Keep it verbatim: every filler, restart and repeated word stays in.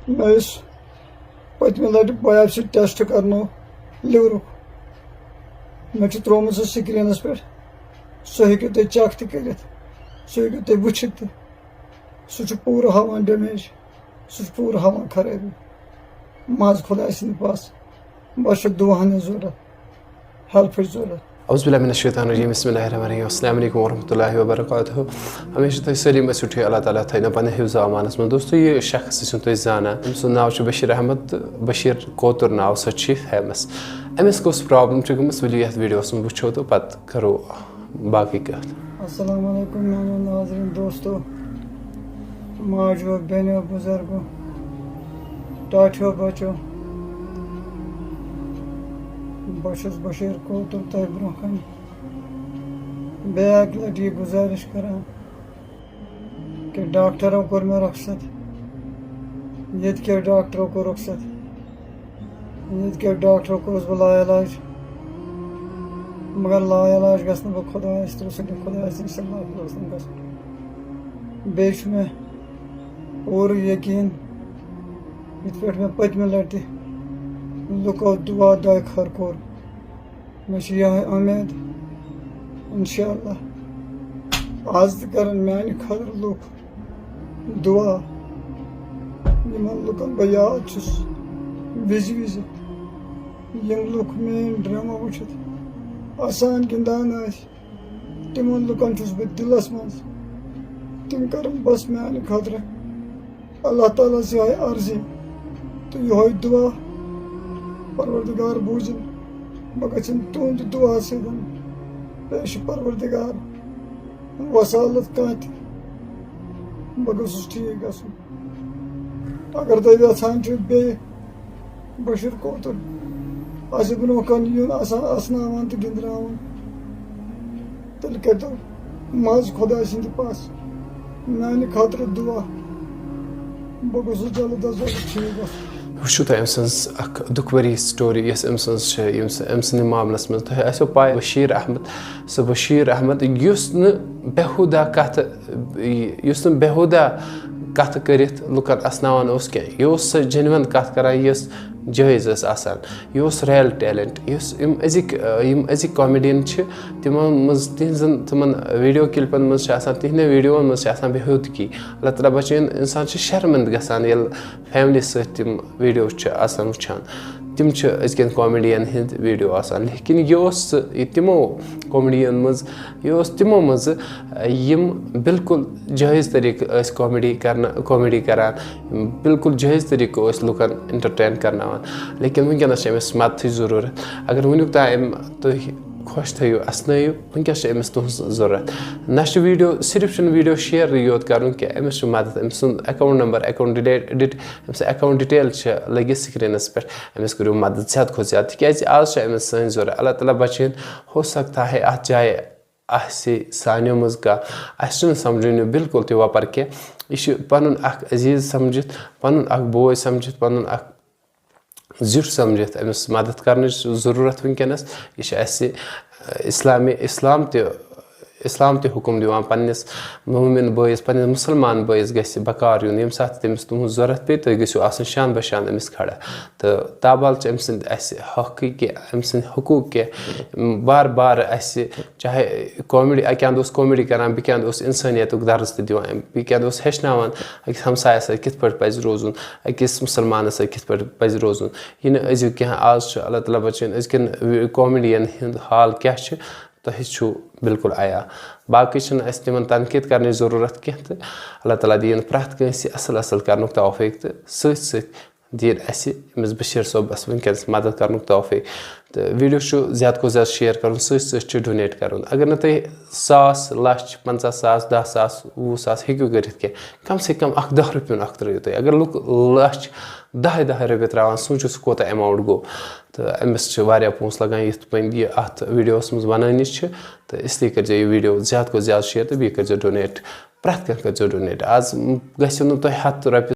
مےٚ ٲسۍ پٔتمہِ لٹہِ بایوپسی ٹیسٹ کرنو لِورُک۔ مےٚ چھُ ترٛوومُت سُہ سکرینس پٮ۪ٹھ، سُہ ہیٚکِو تُہۍ چیک تہِ کٔرِتھ، سُہ ہیٚکِو تُہۍ وٕچھِتھ تہِ۔ سُہ چھُ پوٗرٕ ہاوان ڈیمیج، سُہ چھُ پوٗرٕ ہاوان خرٲبی۔ منٛز خۄداے سٕنٛدِ پاسہٕ بس چھُ دُعاہن ہٕنٛز ضروٗرت، ہیلپٕچ ضروٗرت۔ اعوذ باللہ من الشیطان الرجیم، بسم اللہ الرحمن الرحیم، السلام علیکم ورحمۃ اللہ وبرکاتہ۔ ہمیشہ تُہۍ سٲلِم ٲسِو ٹھیٖک، اللہ تعالیٰ تھٲینو پننہِ حفظ و امانس منٛز۔ دوستو، یہِ شخص یُس تُہۍ زانان، أمۍ سُنٛد ناو چھُ بشیر احمد تہٕ بشیر کوتُر ناو سۭتۍ چھُ یہِ فیمس۔ أمِس کۄس پرابلم چھِ گٔمٕژ، ؤلِو یتھ ویڈیوس منٛز وٕچھو تہٕ پتہٕ کرو باقٕے کتھ۔ السلام علیکم میانیو ناظرین دوستو، ماجو، بیٚنیو، بُزرگو، ٹاٹھیو بچو۔ بہٕ چھُس بشیر کوتُر تۄہہِ برونٛہہ کنہِ بیٚیہِ اکہِ لٹہِ یہِ گُزٲرِش کران کہِ ڈاکٹرو کوٚر مےٚ رۄخصت، ییٚتہِ کیو ڈاکٹرو کوٚر رۄخصت۔ ییٚتہِ کیو ڈاکٹرو کوٚرُس بہٕ لا علاج، مگر لا علاج گژھٕ نہٕ بہٕ خۄدایَس تہٕ رسوٗلِ خۄدایَس صلی اللہ علیہ وسلم گژھُن۔ بیٚیہِ چھُ مےٚ پوٗرٕ یقیٖن، یِتھ پٲٹھۍ مےٚ پٔتمہِ لٹہِ لُکو دُعا دۄیہِ خٲر کوٚر، مےٚ چھِ یِہوٚے اُمید، اِنشاءاللہ آز تہِ کَرَن میٛانہِ خٲطرٕ لُکھ دُعا۔ یِمَن لُکَن بہٕ یاد چھُس وِزِ وِزِ، یِم لُکھ میٛٲنۍ ڈرٛاما وٕچھِتھ اَسان گِنٛدان ٲسۍ، تِمَن لُکَن چھُس بہٕ دِلَس منٛز، تِم کَرَن بَس میٛانہِ خٲطرٕ۔ اللہ تعالیٰ ہَس یِہوٚے عرضی تہٕ یِہوٚے دُعا، پروردگار بوٗزِن، بہٕ گژھن تُہنٛدِ دُعا سۭتۍ پیش پروردگار وسالت کانٛہہ تہِ، بہٕ گوٚژھُس ٹھیٖک گژھُن۔ اگر تُہۍ یژھان چھِو بیٚیہِ بشیر کوتُر اَسہِ برونٛہہ کَنہِ یُن، اَسان اَسناوان تہٕ گِنٛدناوان، تیٚلہِ کٔرۍتو منٛز خۄداے سٕنٛدِ پاسہٕ میٛانہِ خٲطرٕ دُعا۔ بہٕ گوٚژھُس جلد از جلد ٹھیٖک گژھُن۔ وٕچھِو تُہۍ أمۍ سٕنٛز اَکھ دُکھ بٔری سٹوری، یۄس أمۍ سٕنٛز چھِ، ییٚمہِ سۭتۍ أمۍ سٕنٛدِ معاملَس منٛز تۄہہِ آسیو پَے، بشیر احمد، سُہ بشیر احمد، یُس نہٕ بیہوٗدہ کَتھٕ، یُس نہٕ بیہوٗدہ کَتھٕ کٔرِتھ لُکَن اَسناوان اوس کینٛہہ۔ یہِ اوس سۄ جینوَن کَتھ کَران، یۄس جٲیِز ٲس آسان۔ یہِ اوس ریل ٹیلنٹ۔ یُس یِم أزِکۍ، یِم أزِکۍ کامیڈین چھِ، تِمن منٛز، تِہنٛزن، تِمن ویڈیو کلپن منٛز چھِ آسان، تِہنٛدٮ۪ن ویڈیوون منٛز چھِ آسان بے ہُدگی۔ اللہ تعالیٰ بچٲیِن، انسان چھُ شرمندٕ گژھان، ییٚلہِ فیملی سۭتۍ تِم ویڈیو چھِ آسان وٕچھان۔ تِم چھِ أزکٮ۪ن کامیڈین ہٕنٛدۍ ویڈیو آسان، لیکن یہِ اوس سُہ، یہِ تِمو کامیڈین منٛز، یہِ اوس تِمو منٛزٕ، یِم بالکل جٲیِز طریٖقہٕ ٲسۍ کامیڈی کرنہٕ، کامیڈی کران، بالکل جٲیِز طریٖقہٕ ٲسۍ لُکن انٹرٹین کرناوان۔ لیکن وٕنکیٚنس چھِ أمِس مدتٕچ ضروٗرت۔ اگر وٕنیُک تام تُہۍ خۄش تھٲیِو، اَسنٲیِو، وٕنکیٚس چھِ أمِس تُہٕنٛز ضروٗرت۔ نہ چھُ ویڈیو، صرف چھُنہٕ ویڈیو شیئر یوت کَرُن کینٛہہ، أمِس چھُ مدد، أمۍ سُنٛد اکاؤنٹ نمبر، اکاؤنٹ ڈیٹیل، أمۍ سٕنٛز اکاؤنٹ ڈیٹیل چھِ لٔگِتھ سکریٖنَس پٮ۪ٹھ۔ أمِس کٔرِو مدد زیادٕ کھۄتہٕ زیادٕ، تِکیٛازِ آز چھِ أمِس سٲنۍ ضروٗرت۔ اللہ تعالیٰ بچٲیِن، ہو سکتا ہے اَتھ جایہِ آسہِ سانیو منٛز کانٛہہ، اَسہِ چھُنہٕ سمجھُن یہِ بالکل تہِ وۄپَر کینٛہہ۔ یہِ چھُ پَنُن اکھ عزیٖز سمجھِتھ، پَنُن اکھ بوے سمجھِتھ، پَنُن اکھ زیُٹھ سمجھِتھ أمِس مدد کرنٕچ ضروٗرت وٕنکیٚنَس۔ یہِ چھِ اَسہِ، اَ، اِسلامِ-، اِسلام تہِ، اِسلام تہِ حُکُم دِوان پنٛنِس مومِن بٲیِس، پنٛنِس مُسلمان بٲیِس گژھِ بکار یُن، ییٚمہِ ساتہٕ تٔمِس تُہٕنٛز ضروٗرت پیٚیہِ، تُہۍ گٔژھِو آسٕنۍ شان بہ شان أمِس کھڑا۔ تہٕ تابال چھِ أمۍ سٕنٛدۍ اَسہِ حقٕے کہِ، أمۍ سٕنٛدۍ حقوٗق کہِ، بار بار اَسہِ چاہے کامیڈی، اَکہِ اَندٕ اوس کامیڈی کران، بیٚکہِ اَندٕ اوس اِنسٲنیتُک درس تہِ دِوان، بیٚکہِ اَندٕ اوس ہیٚچھناوان أکِس ہمسایَس سۭتۍ کِتھ پٲٹھۍ پَزِ روزُن، أکِس مُسلمانَس سۭتۍ کِتھ پٲٹھۍ پَزِ روزُن۔ یہِ نہٕ أزیُک کینٛہہ، آز چھُ، اللہ تعالیٰ بچٲیِن، أزکٮ۪ن وی-، کامیڈیَن ہُنٛد حال کیٛاہ چھُ، تۄہہِ چھُو بالکل عیاں۔ باقٕے چھِنہٕ اَسہِ تِمَن تنقیٖد کَرنٕچ ضروٗرت کینٛہہ تہٕ اللہ تعالیٰ دِیِن پرٛٮ۪تھ کٲنٛسہِ اَصٕل اَصٕل کَرنُک توفیٖق تہٕ سۭتۍ سۭتۍ دِیِن اَسہِ أمِس بشیٖر صٲبَس وٕنکیٚنَس مدد کَرنُک توفیٖق۔ تہٕ ویٖڈیو چھُ زیادٕ کھۄتہٕ زیادٕ شِیَر کَرُن، سۭتۍ سۭتۍ چھُ ڈونیٹ کَرُن۔ اگر نہٕ تُہۍ ساس، لَچھ، پنٛژاہ ساس، دَہ ساس، وُہ ساس ہیٚکِو کٔرِتھ کینٛہہ، کم سے کم اَکھ دَہ رۄپیُن اَکھ ترٛٲیِو تُہۍ۔ اگر لُکھ لَچھ دَہَے دَہَے رۄپیہِ ترٛاوان، سوٗنٛچِو سُہ کوٗتاہ ایماوُنٛٹ گوٚو۔ تہٕ أمِس چھِ واریاہ پونٛسہٕ لَگان، یِتھ پٲٹھۍ یہِ اَتھ ویٖڈیوَس منٛز وَنٲنی چھِ۔ تہٕ اس لیے کٔرۍزیو یہِ ویٖڈیو زیادٕ کھۄتہٕ زیادٕ شِیَر تہٕ بیٚیہِ کٔرۍزیو ڈونیٹ۔ پرٛٮ۪تھ کانٛہہ کٔرۍزیو ڈونیٹ۔ آز گژھیو نہٕ تۄہہِ ہَتھ رۄپیہِ